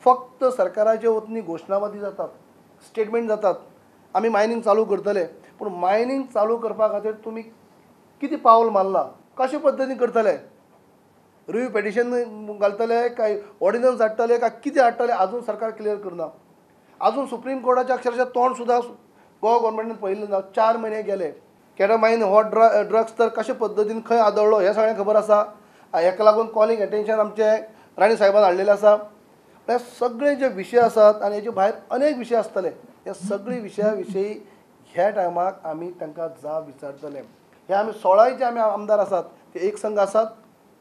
फक्त सरकाराच्या वतीन घोशणाबाजी जातात, स्टेटमेंट जातात, आमी मायनींग चालू करतले. पूण मायनींग चालू करपा खातीर तुमी कितें पावल मारला, कशे पद्दतीन करतले, रिव्यू पेटिशन घालतले काय ऑर्डिनन्स हाडटले काय कितें हाडटले, आजून सरकार क्लियर करना. आजून सुप्रीम कोर्टाच्या अक्षरशः तोंड सुद्दां गोवा गव्हर्मेंटान पळयलें ना. 4 म्हयने गेले. केटामायन हो ड्रग्स तर कशे पद्दतीन खंय आदळ्ळो हें सगळें खबर आसा. हेका लागून कॉलिंग एटेन्शन आमचे राणी साहेबान हाडलेलें आसा. हे सगळे जे विशय आसात आनी हेचे भायर अनेक विशय आसतले, हे सगळे विशया विशयी ह्या टायमाक आमी तांकां जाब विचारतले. हे आमी 16 जे आमी आमदार आसात ते एक संघ आसात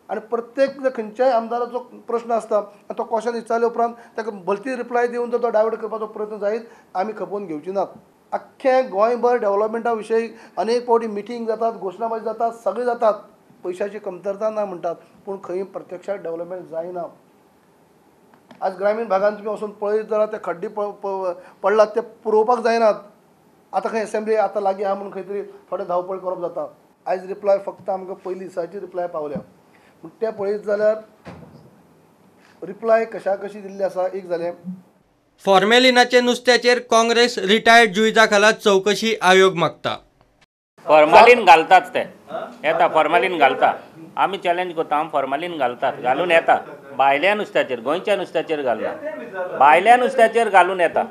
आनी प्रत्येक खंयच्याय आमदाराचो प्रश्न आसता आनी तो क्वेश्चन विचारले उपरांत ताका भलती रिप्लाय दिवन जर तो डायवर्ट करपाचो प्रयत्न जायत आमी खपोवन घेवची नात. आख्खें गोंयभर डेव्हलपमेंटा विशयी अनेक फावटी मिटींग जातात, घोशणाबाजी जातात, सगळें जातात, पयशाची कमतरता ना म्हणटात, पूण खंय प्रत्यक्षात डेव्हलपमेंट जायना. आज ग्रामीण भागांत तुमी वचून पळयत जाल्यार ते खड्डे पडलात ते पुरोवपाक जायनात. आतां खंय एसेंब्ली आतां लागीं आहा म्हणून खंय तरी थोडे धांवपळ करप जाता. आयज रिप्लाय फक्त आमकां पयलीं दिसाची रिप्लाय पावल्या, पूण तें पळयत जाल्यार रिप्लाय कशा कशी दिल्ली आसा. एक जालें, फॉर्मेलिनाचे नुस्त्याचेर काँग्रेस रिटायर्ड जुईजा खाला चौकशी आयोग मागता. फॉर्मालीन घालतात ते येता, फॉर्मालीन घालता, आमी चॅलेंज करता, आमी फॉर्मालीन घालतात, घालून येता. भायल्या नुस्त्याचेर, गोंयच्या नुस्त्याचेर घालना, भायल्या नुस्त्याचेर घालून येता.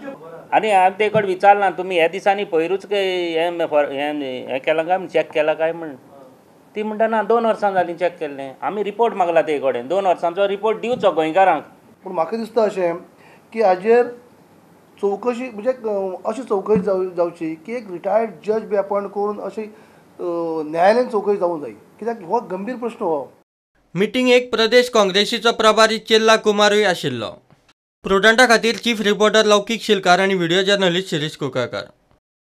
आनी हांवें ते कडेन विचारलां, तुमी ह्या दिसांनी पयरूच हें केलां काय, चॅक केलां काय म्हण. ती म्हणटा ना, 2 वर्सां जालीं चॅक केल्लें. आमी रिपोर्ट मागला ते कडेन, 2 वर्सांचो रिपोर्ट दिवचो गोंयकारांक. पूण म्हाका दिसता अशें की हाजेर चवकशी म्हणजे अशी चवकशी जावची की एक रिटायर्ड जज बी अपॉयंट करून अशी न्यायालयीन चवकशी जावंक जाय, कित्याक हो गंभीर प्रश्न हो. मिटिंगेक प्रदेश काँग्रेसीचो प्रभारी चेल्ला कुमारूय आशिल्लो. प्रुडंटा खातीर चीफ रिपोर्टर लौकीक शिलकार आनी व्हिडिओ जर्नलिस्ट शिरीष कुकाकर.